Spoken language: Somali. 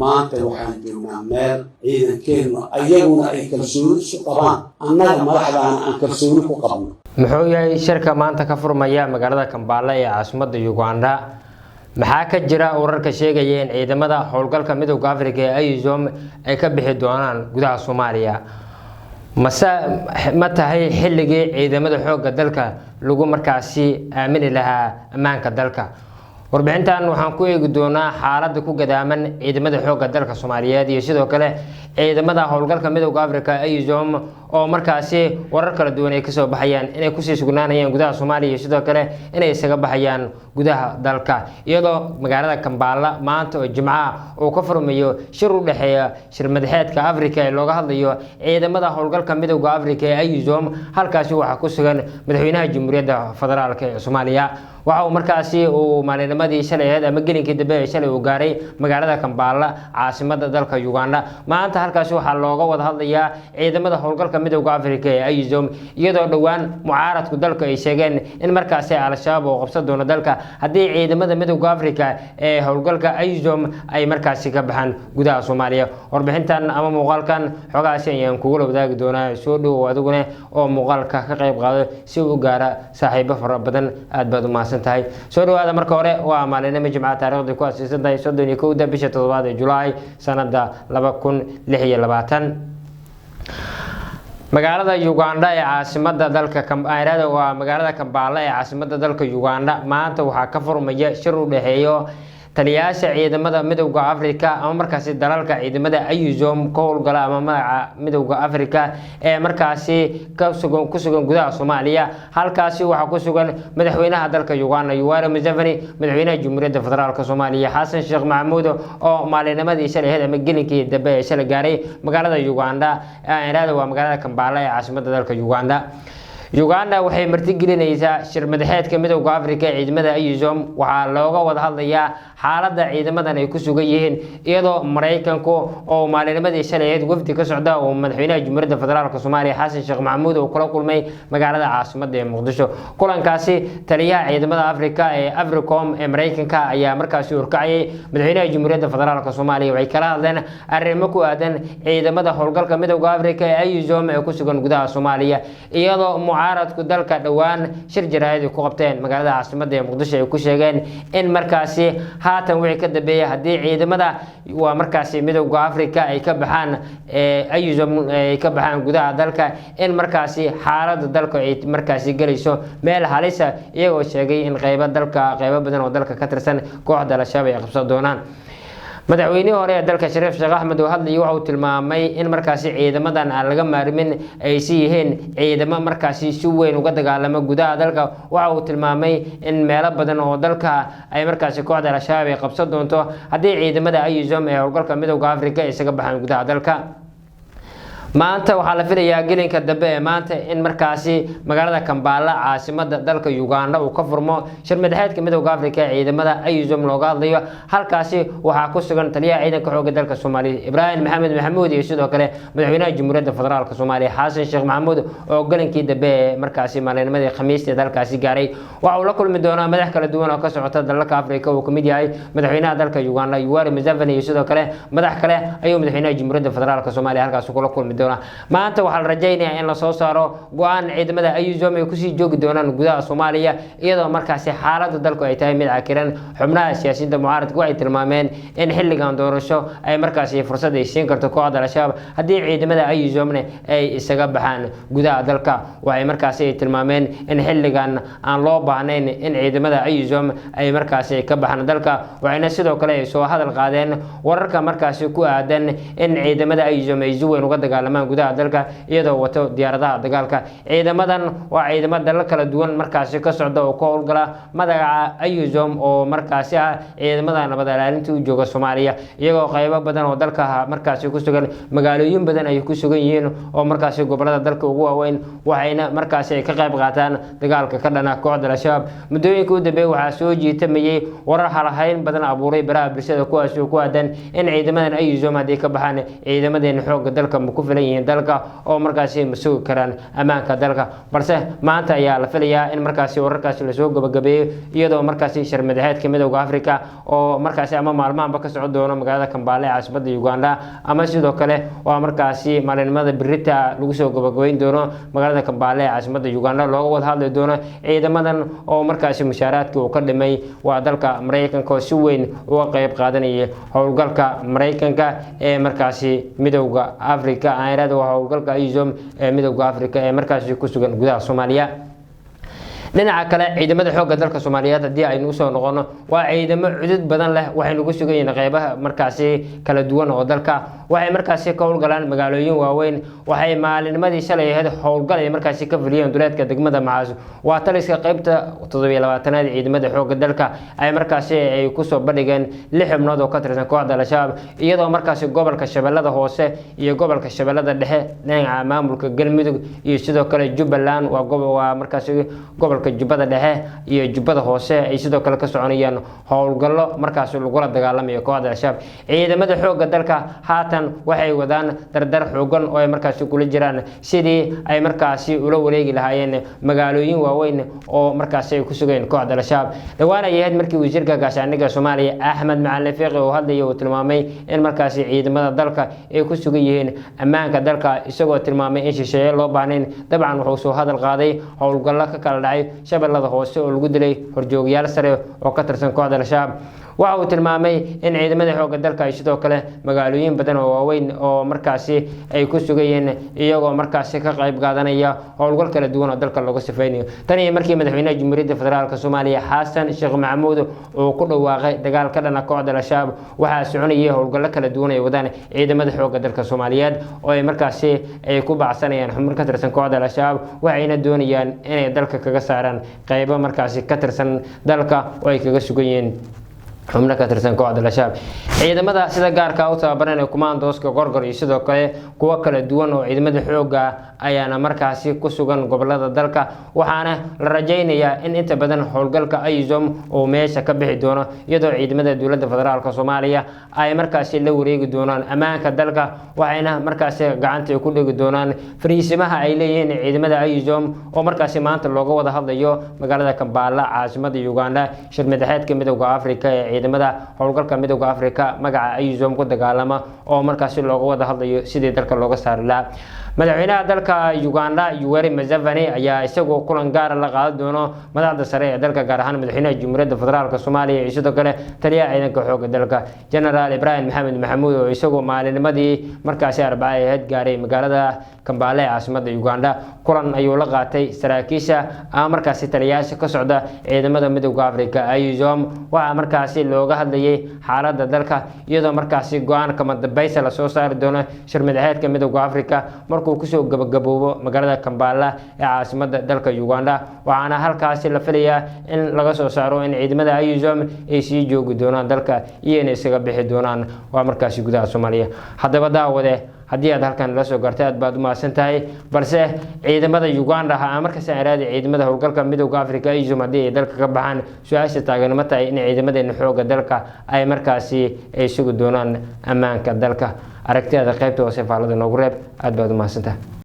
Maanta waxaan joognaa meel ciidankeennu ayaguna ay kalsooni isu qabaan, annaga madaxdaana aan kalsooni ku qabno. Muxuu yahay shirka maanta ka furmaya magaalada Kambaala ee caasimadda Uganda? Maxaa ka jira wararka sheegaya in ciidamada howlgalka Midowda Africa ee AUSSOM ay ka bixi doonaan gudaha Soomaaliya? Mase ma tahay xilligii ciidamada xoogga dalka lagu markaasi aamini lahaa ammaanka dalka? Warbixintan waxaan ku eegi doonaa xaaladda ku gadaaman ciidamada xoogga dalka Soomaaliyeed iyo sidoo kale ciidamada howlgalka Midowda Africa AUSSOM, oo markaasi warar kala duwan ay kasoo baxayaan inay kusii sugnaanayaan gudaha Soomaaliya iyo sidoo kale inay isaga baxayaan gudaha dalka, iyadoo magaalada Kambaala maanta oo Jimcaha uu ka furmayo shir u dhexeeya shir madaxeedka Africa ee looga hadlayo ciidamada howlgalka Midowda Africa ee AUSSOM. Halkaasi waxaa ku sugan madaxweynaha Jamhuuriyadda Federaalka ee Soomaaliya. Waxa uu markaasi uu maalinimadii shalay ahayd ama gelinkii dambe ee shalay uu gaaray magaalada Kambaala, caasimada dalka Uganda. Maanta halkaasi waxaa looga wada hadlayaa ciidamada howlgalka Midowda Africa ee AUSSOM, iyadoo dhowaan mucaaradku dalka ay sheegeen in markaasi Al-Shabaab oo qabsan doono dalka haddii ciidamada Midowda Africa ee howlgalka AUSSOM ay markaasi ka baxaan gudaha Soomaaliya. Warbixintan ama muuqaalkan xogahaasi ayaan kugula wadaagi doonaa. Soo dhowow adigune oo muuqaalka ka qayb qaado si uu u gaara saaxiibo fara badan. Aad baad u mahadsan tahay. Soo dhawaada. Marka hore waa maalinimo Jimca, taariikhda ku asiisan tahay 31-da bisha toddobaad ee Julaay, sanada 2026. Magaalada Uganda ee caasimada dalka, waa magaalada Kambaala ee caasimada dalka Uganda, maanta waxaa ka furmaya shir u dhexeeyo taliyayaasha ciidamada Midowda Africa ama markaasi dalalka ciidamada AUSSOM ka howlgala ama magaca Midowda Africa ee markaasi ku sugan gudaha Soomaaliya. Halkaasi waxaa ku sugan madaxweynaha dalka Uganda, Yoweri Museveni, madaxweynaha Jamhuuriyadda Federaalka Soomaaliya, Xasan Sheekh Maxamuud, oo maalinimadii shalay ahayd ama gelinkii dambe ee shalay gaaray magaalada Uganda, waa magaalada Kambaala ee caasimada dalka Uganda. Uganda waxay martigelinaysaa shir madaxeedka Midowda Africa ee ciidamada AUSSOM. Waxaa looga wada hadlayaa xaaladda ciidamadan ay ku sugan yihiin, iyadoo Maraykanku oo maalinimadii shalay ahayd wafdi ka socda oo madaxweynaha Jamhuuriyadda Federaalka Soomaaliya, Xasan Sheekh Maxamuud, uu kula kulmay magaalada caasimada ee Muqdisho. Kulankaasi taliyaha ciidamada Africa ee AFRICOM ee Maraykanka ayaa markaasi horkacayay madaxweynaha Jamhuuriyadda Federaalka Soomaaliya. Waxay kala hadleen arrimo ku aadan ciidamada howlgalka Midowda Africa ee AUSSOM ee ku sugan gudaha Soomaaliya, iyadoo mucaaradku dalka dhowaan shir jaraa'id ay ku qabteen magaalada caasimada ee Muqdisho ay ku sheegeen in markaasi haatan wixii ka dambeeyay haddii ciidamada waa markaasi Midowda Africa ay ka baxaan, AUSSOM ay ka baxaan gudaha dalka, in markaasi xaaladda dalka ay markaasi gelayso meel halisa, iyagoo sheegay in qeybo dalka, qeybo badan oo dalka ka tirsan, kooxda Al-Shabaab ay qabsan doonaan. Madaxweynihii hore ee dalka, Shariif Sheekh Axmed, oo hadlayay, waxa uu tilmaamay in markaasi ciidamadan aan laga maarmin, ay si yihiin ciidamo markaasi si weyn uga dagaalama gudaha dalka. Waxa uu tilmaamay in meelo badan oo dalka ay markaasi kooxda Al-Shabaab ay qabsan doonto haddii ciidamada AUSSOM ee howlgalka Midowda Africa isaga baxaan gudaha dalka. Maanta waxaa la filayaa gelinka dambe ee maanta in markaasi magaalada Kambaala, caasimada dalka Uganda, uu ka furmo shir madaxeedka Midowda Africa ee ciidamada AUSSOM looga hadlayo. Halkaasi waxaa ku sugan taliyaha ciidanka xoogga dalka Soomaaliya, Ibraahim Maxamed Maxamuud, iyo sidoo kale madaxweynaha Jamhuuriyadda Federaalka Soomaaliya, Xasan Sheekh Maxamuud, oo gelinkii dambe ee markaasi maalinimadii Khamiista dalkaasi gaaray. Waxa uu la kulmi doonaa madax kala duwan oo ka socota dalalka Africa, uu kamid yahay madaxweynaha dalka Uganda, Yoweri Museveni, iyo sidoo kale madax kale ayuu madaxweynaha Jamhuuriyadda Federaalka Soomaaliya halkaasi kula kulmi doonaa. Maanta waxaa la rajaynayaa in lasoo saaro go-aan ciidamada AUSSOM ay kusii joogi doonaan gudaha Soomaaliya, iyadoo markaasi xaaladda dalku ay tahay mid cakiran. Xubnaha siyaasiyiinta mucaaradka waxay tilmaameen in xilligan doorasho ay markaasi fursad ay siin karto kooxda Al-Shabaab haddii ciidamada AUSSOMne ay isaga baxaan gudaha dalka. Waxay markaasi ay tilmaameen in xilligan aan loo baahnayn in ciidamada AUSSOM ay markaasi ka baxaan dalka. Waxayna sidoo kale ay soo hadal qaadeen wararka markaasi ku aadan in ciidamada AUSSOM ay si weyn uga dagaalamaan gudaha dalka iyadoo wato diyaaradaha dagaalka. Ciidamadan waa ciidamo dalal kala duwan markaasi ka socda oo ka howlgala magaca AUSSOM, oo markaasi ah ciidamada nabad ilaalinta u jooga Soomaaliya, iyagoo qaybo badan oo dalka markaasi ku sugan, magaalooyin badan ay ku sugan yihiin oo markaasi gobolada dalka ugu waaweyn. Waxayna markaasi ay ka qayb qaataan dagaalka ka dhana kooxda Al-Shabaab. Muddooyinka u dambeeyay waxaa soo jiitamayay warar halahayn badan abuuray baraha bulshada, kuwaasi oo ku aadan in ciidamadan AUSSOM haddii ka baxaan, ciidamadeena xoogga dalka ma ku filan. filan yihiin dalka oo markaasi ma sugi karaan ammaanka dalka. Balse maanta ayaa la filayaa in markaasi wararkaasi lasoo gabagabeeyo, iyadoo markaasi shirmadaxeedka Midowda Africa oo markaasi ama maalmahanba ka socon doono magaalada Kambaale ee caasimada Uganda, ama sidoo kale waa markaasi maalinimada birita lagu soo gabagabeyn doono magaalada Kambaale ee caasimada Uganda, looga wada hadli doono ciidamadan oo markaasi mushaaraadka uu ka dhimay waa dalka Maraykanka oo si weyn uga qeyb qaadanayay howlgalka Maraykanka ee markaasi Midowda Africa, aan waa howlgalka AUSSOM ee Midowda Africa ee markaasi ku sugan gudaha Soomaaliya. Dhinaca kale, ciidamada xoogga dalka Soomaaliyeed haddii aynu usoo noqono, waa ciidamo cudud badan leh, waxaynu ku sugan yihiin qeybaha markaasi kala duwan oo dalka. Waxay markaasi ka howlgalaan magaalooyin waaweyn. Waxay maalinnimadii shalay ahayd howlgal ay markaasi ka fuliyeen duleedka degmada Macaas, waa taliska qeybta 27aad ciidamada xoogga dalka, ay markaasi ay kusoo bandhigeen 6 xubnood oo ka tirsan kooxda Al-Shabaab, iyadoo markaasi gobolka Shabeellada Hoose iyo gobolka Shabeellada Dhexe, dhinaca maamulka Galmudug iyo sidoo kale Jubbaland, waa markaasi gobolka Jubbada Dhexe iyo Jubbada Hoose, ay sidoo kale ka soconayaan howlgallo markaasi lagula dagaalamayo kooxda Al-Shabaab. Ciidamada xoogga dalka haatan waxay wadaan dardar xoogan oo ay markaasi kula jiraan sidii ay markaasi ula wareegi lahaayeen magaalooyin waaweyn oo markaasi ay ku sugeen kooxda Al-Shabaab. Dhowaan ay ahayd markii wasiirka gaashaandhigga Soomaaliya Axmed Macalin Fiiqi uu hadlayay uu tilmaamay in markaasi ciidamada dalka ay ku sugan yihiin ammaanka dalka, isagoo tilmaamay in shisheeye loo baahnayn. Dabcan wuxuu soo hadal qaaday howlgallo ka kala dhacay Shabeellada Hoose oo lagu dilay horjoogyaal sare oo ka tirsan kooxda Al-Shabaab. Waxa uu tilmaamay in ciidamada xoogga dalka ay sidoo kale magaalooyin badan oo waaweyn oo markaasi ay ku sugayeen, iyagoo markaasi ka qayb qaadanaya howlgal kala duwan oo dalka looga sifeynayo. Tan iyo markii madaxweynaha Jamhuuriyadda Federaalk Soomaaliya Xasan Sheekh Maxamuud uu ku dhawaaqay dagaal ka dhana kooxda Al-Shabaab, waxaa soconayay howlgallo kala duwan ay wadaan ciidamada xoogga dalka Soomaaliyeed oo ay markaasi ay ku bacsanayaan xubno ka tirsan kooxda Al-Shabaab, waxayna doonayaan inay dalka kaga saaraan qaybo markaasi ka tirsan dalka oo ay kaga sugan yihiin xubno ka tirsan kooxda Al-Shabaab. Ciidamada sida gaarka u tababaran ee kumaandooska Gorgor iyo sidoo kale kuwo kala duwan oo ciidamada xoogga ayaana markaasi ku sugan gobolada dalka, waxaana la rajaynayaa in inta badan howlgalka AUSSOM uu meesha ka bixi doono, iyadoo ciidamada dowladda federaalk Soomaaliya ay markaasi la wareegi doonaan ammaanka dalka, waxayna markaasi gacanta ku dhigi doonaan fariisimaha ay leeyihiin ciidamada AUSSOM oo markaasi maanta looga wada hadlayo magaalada Kampala, caasimada Uganda, shir madaxeedka Midowda Afrika ee ciidamada howlgalka Midowda Afrika magaca AUSSOM ku dagaalama oo markaasi looga wada hadlayo sidii dalka looga saari lahaa. Madaxweynaha dalka Uganda Yoweri Museveni ayaa isagoo kulan gaara la qaadan doono madaxda sare ee dalka, gaar ahaan madaxweynaha Jamhuuriyadda Federaalk Soomaaliya iyo sidoo kale taliyaha ciidanka xoogga dalka Generaal Ibraahim Maxamed Maxamuud, oo isagoo maalinimadii markaasi Arbaca ahayd gaaray magaalada Kambaale ee caasimada Uganda. Kulan ayuu la qaatay saraakiisha ama markaasi taliyayaasha ka socda ciidamada Midowda Afrika AUSSOM. Waxaa markaasi looga hadlayay xaaladda dalka, iyadoo markaasi go-aan kama dambaysa lasoo saari doono shir madaxeedka Midowda Afrika markuu kusoo gabagaboobo magaalada Kampala ee caasimada dalka Uganda, waxaana halkaasi la filayaa in laga soo saaro in ciidamada AUSSOM ay sii joogi doonaan dalka iyo inay isaga bixi doonaan waa markaasi gudaha Soomaaliya. Haddaba daawade, haddii aad halkan la soo gartay, aad baad u mahadsan tahay. Balse ciidamada Uganda ha markaas aan raadi ciidamada howlgalka Midowda Afrika AUSSOM haddii ay dalka ka baxaan, su-aasha taaganimo tahay in ciidamadeena xoogga dalka ay markaasi ay sugi doonaan ammaanka dalka. Aragtidaada qaybta hoose faallada noogu reeb. Aad baad u mahadsantahay.